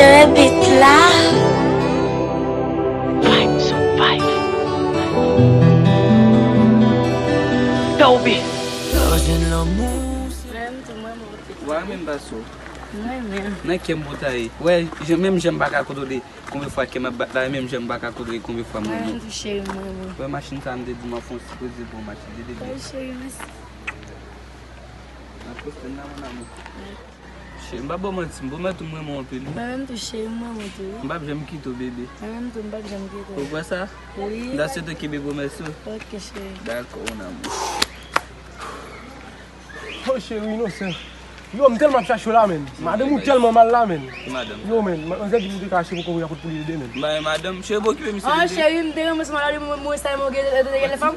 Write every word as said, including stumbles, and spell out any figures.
Rebit la. Vibe sou vibe. Dope. Mwen menm tou mwen mwen. Wè menm pa sou. Mwen menm. Nan kè m pou ta ye. Wè, jan- menm jan m pa ka kontwole konbyen fwa kè m ap bat la, menm jan m pa ka kontwole konbyen fwa mwen Mwen mwen. Menm tou cheri mwen mwen. Wè machin sa m te di m ap fè yon sipoze pou machin de debi. Ay cheri mèsi. Nan poste nan mon amour. Cheri, m pa ba w manti, m pwomèt ou m renmen w anpil. Mwen menm tou cheri mwen mwen tou. M p ap janm kite w bebe. Mwen menm tou m p ap janm kite. Ou kwè sa? Wi. M ta swete w kenbe pwomès ou. Ok cheri. Dakò, mon amour. Oh cheri inosan. Yo, m tèlman ap chache w la menm. Madanm ou tèlman mal la menm. Ki madanm? Yo menm, manzè di m te ka achte pou kòb ou ya pou li ede menm. M pa yon madanm. Cheri, pokipem misye. Oh cheri m te renmen se malade mwen mwen sa mwen gen de fanm.